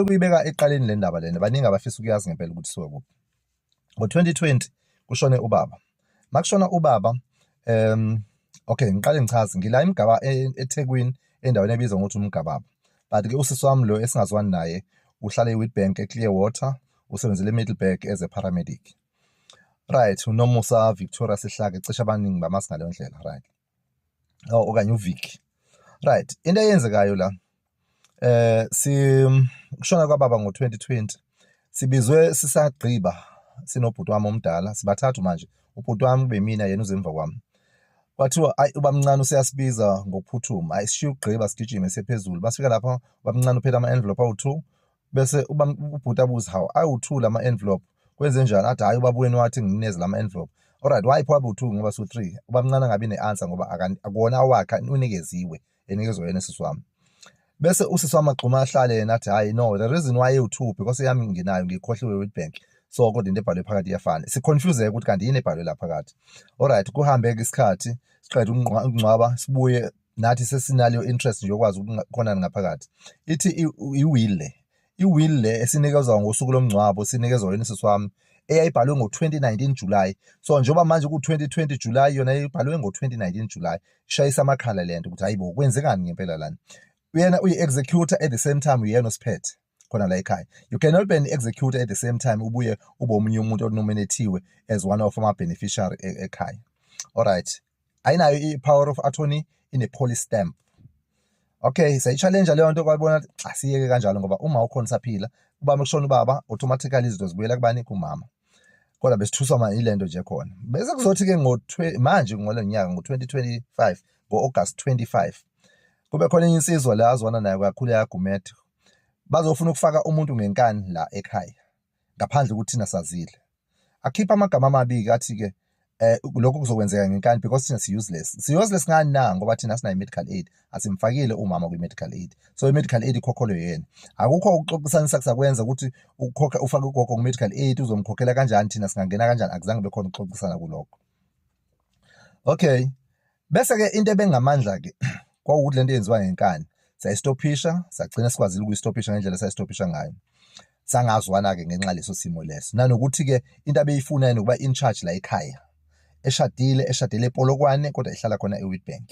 Ukuyibeka eqaleni le ndaba lena, baningi abafisa ukuyazi ngempela ukuthi suka kuphi. Ngo-2020 kushone ubaba. Makushona ubaba, okay, ngiqale ngichaze, ngila eMgaba, eThekwini, endaweni ebizwa ngokuthi uMgababa. But-ke usisi wami lo esingazwani naye uhlala e-Witbank, e-Clearwater, usebenzela e-Middelburg as a paramedic. Right, uNomusa Victoria Sihlake, cishe abaningi bamazi ngaleyo ndlela, right. Oh, okanye uVicky. Right, into eyenzekayo la, si kushona kwababa ngo-2020, sibizwe sisagqiba sinobhuti wami omdala, sibathathu manje, ubhuti wami kube mina, yena uze emva kwami. Kwathiwa ayi, ubamncane useyasibiza ngokuphuthuma. Ayi, sishiye ukugqiba, sigijime siye phezulu. Basifika lapha, ubamncane uphethe ama-envelope awu-2, bese ubhuti abuze, "Hawu, awu-2 lama-envelope, kwenze njani?" Athi, "Hhayi, ubaba wenu wathi nginikeze lama-envelope." Alright, why pho abe u-2 ngoba su-3? Ubamncane angabi ne-answer ngoba akuwona awakhe, unikeziwe, enikezwa yena sisi wami. Bese usisi wami agxuma ahlale yena, athi, "Hhayi, no, the reason why ewu-2 because eyami nginayo, ngiyikhohliwe e-Witbank, so kodwa into ebhalwe phakathi iyafana." Si-confuse ukuthi kanti yini ebhalwe la phakathi. Alright, kuhambe-ke isikhathi, siqede ukungcwaba, sibuye nathi sesinaleyo interest nje yokwazi ukuthi khonani ngaphakathi. Ithi i-will le, i-will le esinikezwa ngosuku lomngcwabo, sinikezwa yena usisi wami, eyayibhalwe ngo-2019 July. So njengoba manje ku-2020 July, yona ibhalwe ngo-2019 July. Ishayisa amakhala le nto ukuthi hayibo, kwenzekani ngempela lana? Uyena uyi-executor, at the same time uyena osiphethe khona la ekhaya. You cannot be an executor at the same time ubuye ube omunye umuntu onominathiwe as one of ama-beneficiary ekhaya. Alright, ayinayo i-power of attorney, ine-police stamp. Okay, sayi-challenge leyo nto, kwabona ukuthi asiyeke kanjalo ngoba uma ukhona usaphila ubaba, kushona ubaba, automatically izinto zibuyela kubani? Kumama. Kodwa besithuswa ma ile nto nje khona. Bese kuzothi-ke manje ngolo nyaka ngo-2025, ngo-August 25, kube khona enye insizwa la azwana nayo kakhulu yaGumede, bazofuna ukufaka umuntu ngenkani la ekhaya ngaphandle ukuthi thina sazile. Akhipha amagama amabi-ke, athi-ke lokhu kuzokwenzeka ngenkani because thina si-useless. Si-useless ngani na? Ngoba thina asinayo i-medical aid, asimfakile umama kwi-medical aid, so i-medical aid ikhokhelwe yena. Akukho ukuxoxisana esakwenza ukuthi ukhokha, ufake ugogo ku-medical aid, uzomkhokhela kanjani, thina singangena kanjani. Akuzange kube khona ukuxoxisana kulokho. Okay, bese-ke into ebengamandla-ke kwawukuthi lento yenziwa ngenkani sayistophisha, sagcina sikwazile ukuyistophisha ngendlela esayistophisha ngayo. Sangazwana-ke ngenxa leso simo leso, nanokuthi-ke into abeyifuna yena ukuba in charge la ekhaya, eshadile, eshadele ePolokwane kodwa ehlala khona eWitbank.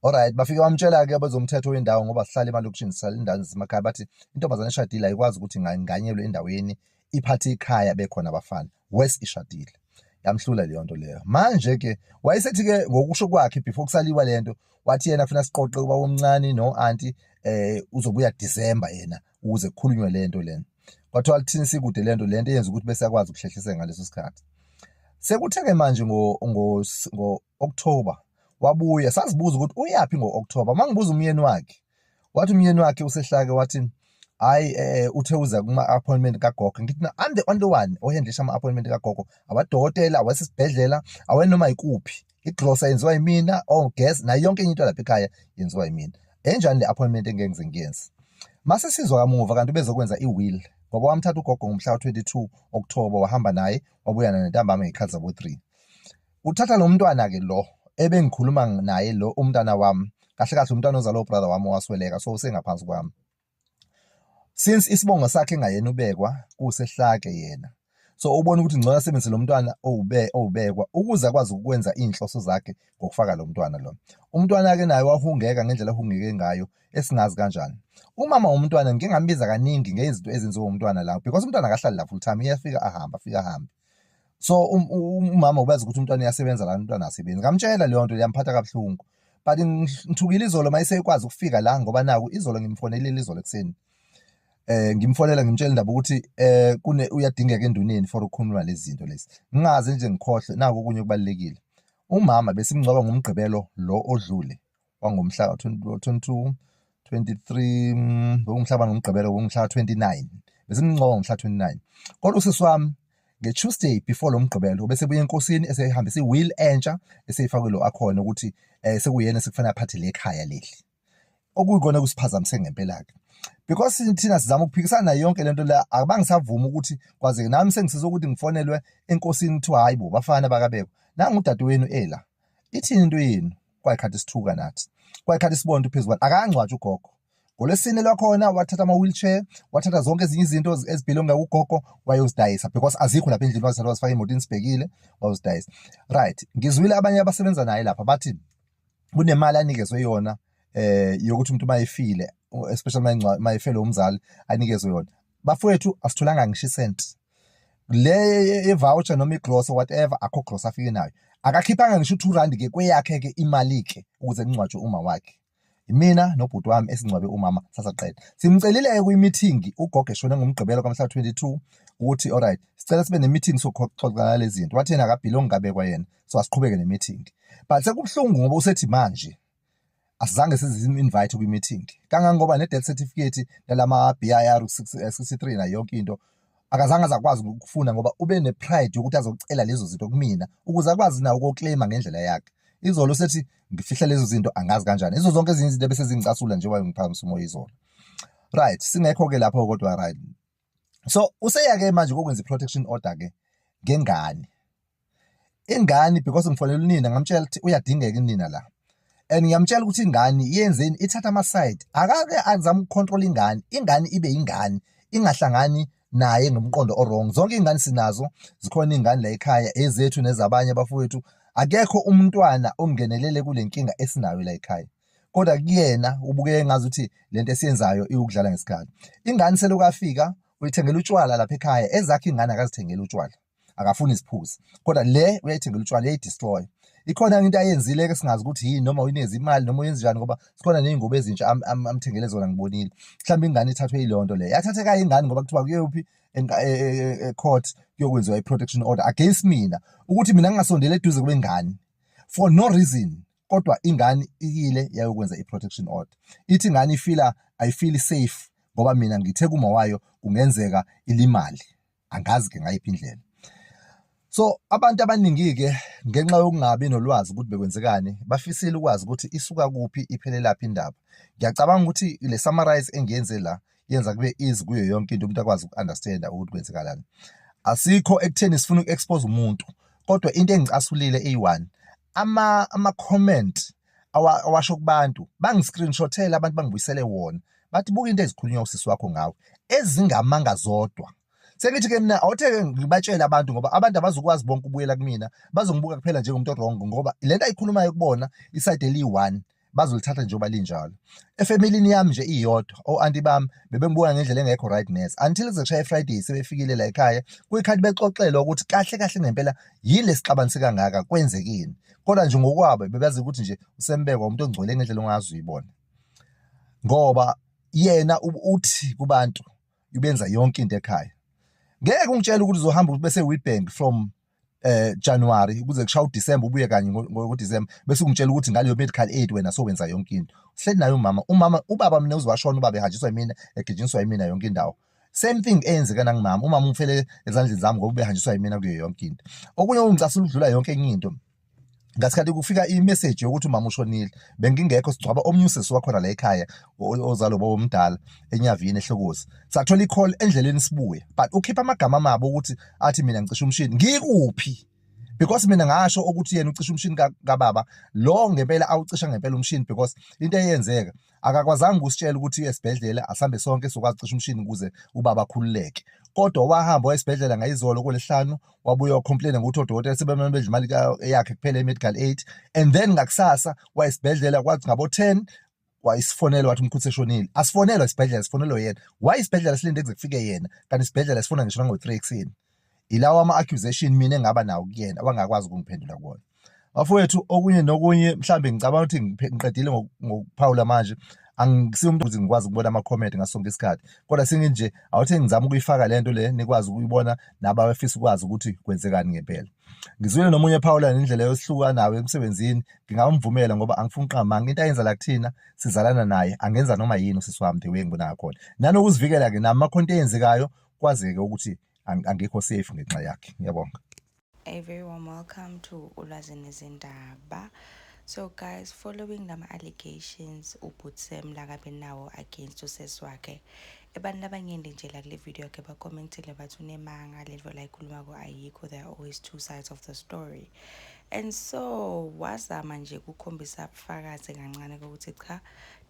Alright, bafike bamtshela-ke abezomthetho wendawo, ngoba sihlala emalokishini, sihlala endaweni zasemakhaya, bathi intombazane eshadile ayikwazi ukuthi inganyelwe endaweni, iphathe ikhaya bekhona abafana, worse ishadile. Yamhlula leyo nto leyo. Manje-ke wayesethi-ke ngokusho kwakhe, before kusaliwa le nto, wathi yena kufuna siqoqe ubaba omncane no-anti, uzobuya December yena ukuze kukhulunywe le nto lena. Kwathiwa lithini, sikude le nto, le nto eyenza ukuthi bese akwazi ukuhlehliseka ngaleso sikhathi. Sekuthe-ke manje ngo-October wabuya, sazibuza ukuthi uyaphi ngo-October. Mangibuza umyeni wakhe, wathi umyeni wakhe usehlake, wathi hayi, uthe uza kuma-appointment kagogo. Ngithi, "I'm the only one ohandlisha ama-appointment kagogo, awadokotela, awasesibhedlela, awenoma ikuphi, igrosa yenziwa yimina, o-gas nayo yonke enye into lapha ekhaya yenziwa yimina. Enjani le appointment engeke ngize ngiyenze?" Mase sizwa kamuva kanti ubezokwenza i-will, ngoba wamthatha ugogo ngomhla ka-22 October, wahamba naye, wabuya naye ntambama ngey'khathi zabo-3. Uthatha lo mntwana-ke lo ebengikhuluma naye, lo umntana wami, kahle kahle umntwana ozalwa ubrother wami owasweleka, so usengaphansi kwami. Since isibongo sakhe engayena ubekwa, kusehlake yena, so ubona ukuthi ngcono asebenzise lo mntwana owubekwa ukuze akwazi ukwenza iy'nhloso zakhe ngokufaka lo mntwana lo. Umntwana-ke naye wahungeka ngendlela ahungeke ngayo, esingazi kanjani. Umama womntwana ngike ngambiza kaningi ngezinto ezenziwa umntwana la, because umntwana akahlali la full time, uyafika ahambe, afike ahambe. So umama ubazi ukuthi umntwana uyasebenza la, umntwana asebenzi. Ngamtshela leyo nto, yamphatha kabuhlungu. But ngithukile izolo mayesekwazi ukufika la, ngoba naku izolo ngimfonelile, izolo ekuseni. Ngimfonela, ngimtshela indaba ukuthi kune uyadingeka enduneni for ukukhuluma lezi zinto lezi. Ngingaze nje ngikhohlwe, naku okunye okubalulekile. Umama besimngcwaba ngoMgqibelo lo odlule, wangomhla 22, 23, ngomhla ngoMgqibelo, ngomhla 29. Besimngcwaba ngomhla 29. Kodwa usisi wami nge-Tuesday before lo Mgqibelo bese buye enkosini, esehambisa i-will entsha, eseyifakwe lo akhona ukuthi sekuyena sekufanele aphathe le khaya leli. Okuyikona kusiphazamise ngempela-ke. Because thina sizama ukuphikisana nayo yonke lento la, abangisavuma ukuthi kwazeke nami sengisiza ukuthi ngifonelwe enkosini, kuthiwa, "Hayi bo, bafana bakabekwa, nangu udadewenu ela, ithini into yenu?" Kwayikhathi sithuka nathi, kwayikhathi sibona ukuthi phezu kwani akangcwatshwa ugogo. Ngolwesine lwakhona wathatha ama-wheelchair, wathatha zonke ezinye izinto ezibhilonga kugogo, wayozidayisa because azikho lapha endlini, wazithatha wazifaka emotweni sibhekile, wazidayisa. Right, ngizwile abanye abasebenza naye lapha bathi kunemali anikezwe yona yokuthi umuntu mayefile, especially mayefele umzali, anikezwe yona. Bafowethu, asitholanga ngisho isenti le ye-voucher noma i-gross, whatever. Akho gross afike nayo, akakhiphanga ngisho u-R2 ke kweyakhe ke imali ke ukuze kungcwatshwe uma wakhe. Imina nobhuti wami esingcwabe umama sasaqeda. Simcelile-ke kwi-meeting ugogo eshone ngoMgqibelo kamhla 22 ukuthi alright, sicela sibe ne-meeting sokuxoxa ngalezi zinto. Wathi yena akabhilongi, ngabekwa yena, so asiqhubeke ne-meeting. But sekubuhlungu ngoba usethi manje asizange sizi-invite kwi-meeting, kangangoba ne-death certificate nalama BIR 63 nayo yonke into akazange azakwazi ukufuna, ngoba ube ne-pride yokuthi azocela lezo zinto kumina ukuze akwazi nawo ukoclaima ngendlela yakhe. Izolo usethi ngifihla lezo zinto, angazi kanjani. Izo zonke ezinye izinto bese zingicasula nje, wayengiphakamisa umoya izolo. Right, singekho ke lapho kodwa. Right, so useya-ke manje kokwenza i-protection order ke ngengane, ingane, because ngifonela unina, ngamtshela ukuthi uyadingeka inina la, and ngiyamtshela ukuthi ingane yenzeni, ithatha ama-side. Akake azame ukucontrol ingane, ingane ibe ingane, ingahlangani naye ngomqondo o-wrong. Zonke iy'ngane sinazo, zikhona iy'ngane la ekhaya, ezethu nezabanye abafowethu. Akekho umntwana ongenelele kule nkinga esinayo la ekhaya, kodwa kuyena ubukeke ngazuthi lento esiyenzayo iwukudlala ngesikhathi. Ingane selokhu afika uyithengela utshwala lapha ekhaya. Ezakhe ingane akazithengeli utshwala, akafuni iziphuzi, kodwa le uyayithengela utshwala, uyayidestroy. Ikhona into ayenzile-ke singazi ukuthi yini, noma uyinikeza imali noma uyenze njani, ngoba sikhona ney'ngubo ezintsha amthengele zona, ngibonile. Mhlawumbe ingane ithathwe yileyo nto leyo, yathatheka ingane, ngoba kuthiwa kuyophi e-court kuyokwenziwa i-protection order against mina, ukuthi mina ngingasondeli eduze kwengane for no reason. Kodwa ingane iyile yayokwenza i-protection order, ithi ingane ifila ayifili safe ngoba mina ngithe kuma wayo kungenzeka ilimale, angazi ke ngayiphi indlela. So abantu abaningi-ke, ngenxa yokungabi nolwazi ukuthi bekwenzekani, bafisile ukwazi ukuthi isuka kuphi, iphelelaphi indaba. Ngiyacabanga ukuthi le summarize engiyenze la yenza kube easy kuyo yonke into, umuntu akwazi uku-understanda ukuthi kwenzekalani. Asikho ekutheni sifuna uku-expose umuntu, kodwa into engicasulile eyi-one, ama-comment awasho kubantu, bangi-screenshothele abantu, bangibuyisele wona, bathi buka into ezikhulunywa usisi wakho ngawe, ezingamanga zodwa. Sengithi-ke mina awuthe-ke ngibatshele abantu, ngoba abantu abazokwazi bonke ukubuyela kumina, bazongibuka kuphela njengomuntu o-wrong, ngoba lento ayikhulumayo kubona i-side eliyi-one bazolithatha njengoba linjalo. Efamilini yami nje iyodwa, o-anti bami bebengibuka ngendlela engekho right neze until kuze kushaye Friday sebefikile la ekhaya, kuyikhathi bexoxelwa ukuthi kahle kahle ngempela yile sixabanise kangaka, kwenzekini. Kodwa nje ngokwabo bebazi ukuthi nje usembekwa umuntu ongcwele ngendlela ongazi uyibona, ngoba yena uthi kubantu ubenza yonke into ekhaya. Ngeke ungitshele ukuthi uzohamba bese Witbank from January kuze kushaya uDecember, ubuye kanye ngoDecember, bese ungitshela ukuthi ngaleyo medical aid wena sowenza yonke into. Sihleli naye umama, umama, ubaba mina uzowashona ubaba ehanjiswa yimina, egijinyiswa yimina yonke indawo. Same thing eyenzeka nangimama, umama ungifele ezandleni zami ngoba ubehanjiswa yimina kuyo yonke into. Okunye okungicasula ukudlula yonke enye into, ngasikhathi kufika i-message yokuthi umama ushonile, bengingekho, sigcwaba omnye usisi wakhona la ekhaya ozalwa ubaba omdala eNyavini eHlokozi. Sathola i-call endleleni sibuya, but ukhipha amagama amabo ukuthi athi mina ngicisha umshini ngikuphi, because mina ngasho ukuthi yena ucisha umshini kababa lo ngempela, awucisha ngempela umshini, because into eyenzeka akakwazanga ukusitshela ukuthi esibhedlela asambe sonke sokwazi ucisha umshini ukuze ubaba akhululeke. Kodwa wahamba wayesibhedlela ngayizolo kolesihlanu, wabuye wacomplaina ngokuthi odokotela sebemane bedla imali yakhe kuphela i-medical aid, and then ngakusasa wayesibhedlela, kwathi ngabo-10 wayisifonela wathi umkhulu seshonile. Asifonelwa isibhedlela, sifonelwe yena. Why isibhedlela silinde kuze kufike yena, kanti isibhedlela sifuna ngisho nango-3 ekuseni? Ilawo ama-accusation mina engaba nawo kuyena, wangakwazi ukungiphendula kuwona, bafowethu. Okunye nokunye mhlambe ngicabanga ukuthi ngiqedile ngokuphawula manje. Angisiyo umuntu ukuthi ngikwazi ukubona ama-comment ngaso sonke isikhathi, kodwa senginje awuthe ngizama ukuyifaka lento le nikwazi ukuyibona nabafisa ukwazi ukuthi kwenzekani ngempela. Ngizwile nomunye ephawula nendlela yosihluka nawe emsebenzini. Ngingamvumela ngoba angifuni uqamanga into ayenza la kuthina, sizalana naye, angenza noma yini usisi wami the way ngibona ngakhona. Nanokuzivikela-ke nami makhona into eyenzekayo, kwazeke ukuthi angikho safe ngenxa yakhe. Ngiyabonga. A very warm welcome to Ulwazi Nezindaba. So guys, following lama allegations uButsem lakabe nawo against usesi wakhe Abantu abanyenti nje la kule video yakhe bakhomentile bathi unemanga, lento la ikhulumako ayikho, there are always two sides of the story. And so wazama nje ukukhombisa ubufakazi kancane kokuthi cha,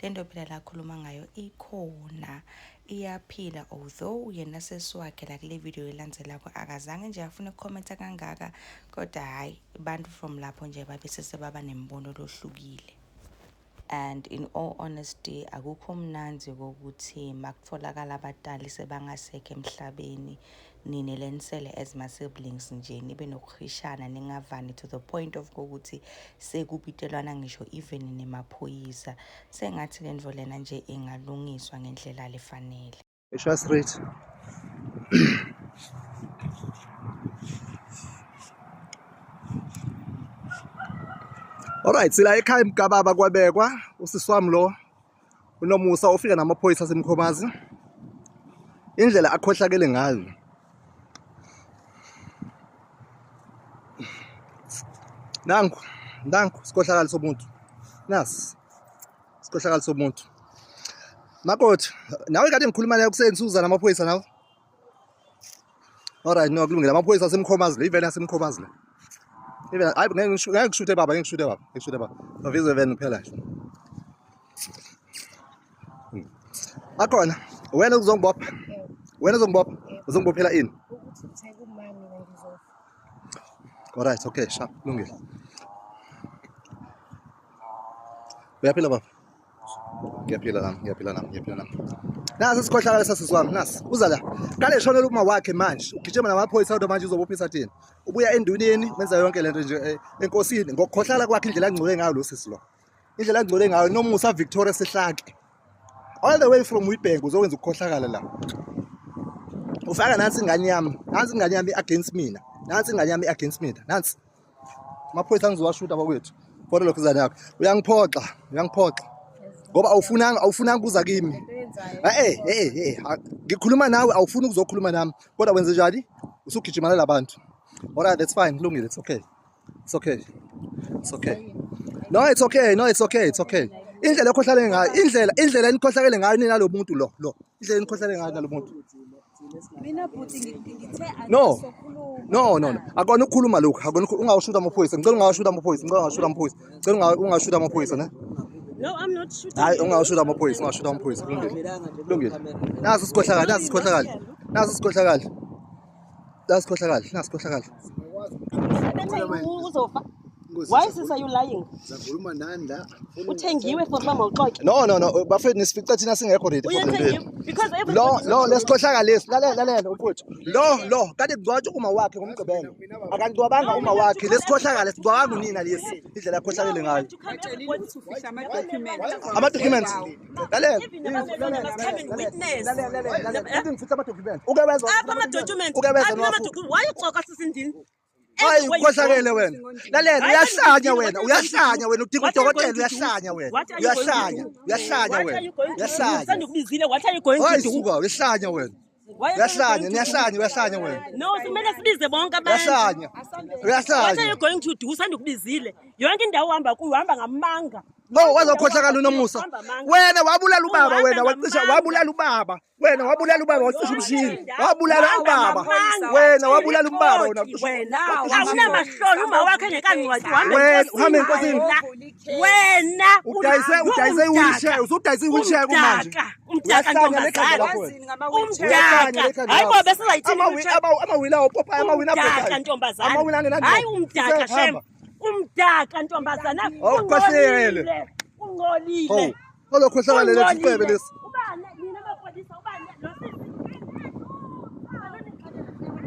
lento phela la akhuluma ngayo ikhona, iyaphila, although yena sesi wakhe la kule video elandzelako akazange nje afune ukukhomenta kangaka, kodwa hhayi, bantu from lapho nje babe sesebaba nembono lohlukile. And in all honesty, akukho mnandzi kokuthi makutfolakala abatali sebangasekho emhlabeni, nine lenisele as ma-siblings nje nibe nokuhishana, ningavani to the point of kokuthi sekubitelwana ngisho even nemaphoyisa. Sengathi le ndvo lena nje ingalungiswa ngendlela lefanele. Isha straight. Alright, sila ekhaya eMgababa kwabekwa usisi wami lo uNomusa ufika namaphoyisa aseMkhomazi. Indlela akhohlakele ngayo. Nanku, nanku sikhohlakalo somuntu. Nasi sikhohlakalo somuntu. Makoti, nawe kade ngikhuluma naye kuseni suza namaphoyisa nawe. Alright, no kulungile. Amaphoyisa aseMkhomazi le, iveni yaseMkhomazi le. Iveni, hayi ngeke ngikushuthe baba, ngeke ngikushuthe baba, ngeke ngikushuthe baba. Bavizwe veni kuphela nje. Akhona, wena uzongibopha. Wena uzongibopha. Uzongibophela ini? Ukuthi uthe kuma mina ngizofa. Alright, okay, sharp, kulungile. Uyaphila baba? Ngiyaphila nami, ngiyaphila nami, ngiyaphila nami. Nasi isikhohlakalo sasisi wami, nasi. Uza la. Kale shonela uma wakhe manje. Ugijima namaphoyisa kodwa manje uzobophisa thina. Ubuya enduneni, wenza yonke lento nje enkosini ngokukhohlala kwakhe, indlela angcole ngayo lo sisi lo. Indlela angcole ngayo Nomusa Victoria Sehlake. All the way from Witbank uzokwenza ukukhohlakala la. Ufaka nansi ingane yami, nansi ingane yami against mina. Nansi ingane yami against mina. Nansi. Amaphoyisa ngizowashuta bakwethu. Kodwa lokho izane yakho. Uyangiphoxa, uyangiphoxa. Ngoba awufunanga ukuza kimi. Eh eh eh, ngikhuluma nawe awufuni ukuzokhuluma nami. Kodwa wenze njani? Usugijimana labantu. Alright, that's fine. Kulungile, it's okay. It's okay. It's okay. No, it's okay. No, it's okay. It's okay. Indlela okhohlakele ngayo, indlela enikhohlakele ngayo nina lo muntu lo, lo. Indlela enikhohlakele ngayo nalo muntu. Mina bhuti ngithe No. No, no, no. Akona ukukhuluma lokhu. Akona ungawashuta amaphoyisa. Ngicela ungawashuta amaphoyisa. Ngicela ungawashuta amaphoyisa. Ngicela ungawashuta amaphoyisa, ne? No, I'm not shooting. Hayi, ungawashuta amaphoyisa, ungawashuta amaphoyisa. Kulungile. Kulungile. Nasi isikhohlakalo, nasi isikhohlakalo. Nasi isikhohlakalo. Nasi isikhohlakalo, nasi isikhohlakalo. Bethe uzofa. Why sis are you lying? Zakhuluma nani la? Uthengiwe for uba mawuxoxe. No, no, no. Bafethu nisifica thina singekho ready for the Uyathengiwe because everybody Lo lo lesikhohlakalo lesi. Lalela, lalela mfowethu. Lo kade kungcwatshwa uma wakhe ngoMgqibelo. Akangcwabanga uma wakhe. Lesikhohlakalo singcwabanga unina lesi. Indlela akhohlakele ngayo. Ama documents. Lalela. Even abazalwane must come and witness. Lalela, lalela. Uthi ngifihla ama documents. Uke wezwa. Apha ama-documents. Uke wezwa Apha nowafu. ama-document. Why uxoka sisindini? Hayi ukhohlakele wena. Lalela, uyahlanya wena, uyahlanya wena, udinga udokotela, uyahlanya wena. Uyahlanya, uyahlanya wena. Uyahlanya. Sandikubizile, what are you going Hayi to do? suka, uyahlanya wena. Why are you Uyahlanya, going to do? niyahlanya, uyahlanya wena. No, simele sibize bonke abantu. Uyahlanya. What are Uyahlanya. you going to do? Sandikubizile. Yonke indawo uhamba kuyo uhamba ngamanga. No, wazokhohlakala uNomusa. Wena wabulala ubaba wena, wacisha wabulala ubaba. Wena wabulala ubaba wacisha umshini. Wabulala ubaba. Wena wabulala ubaba wena wacisha. Wena awunamahloni, uma wakhe engekangcwatshwa uhambe Wena uhambe enkosini. Wena Udayise i-wheelchair, usudayise i-wheelchair kumanje. Umdaka Uyahlanya lekhanda ntombazana. lakho wena. Umdaka. Hayi bo, besizayithini i-wheelchair? Amawili awo popa, amawili Umdaka ntombazana. Amawili angenandoda. Hayi umdaka shem. Umdaka ntombazana. Awukhohlele. Ungcolile. Ungcolile. Hawu, olokhohlakala lesi sicebe lesi.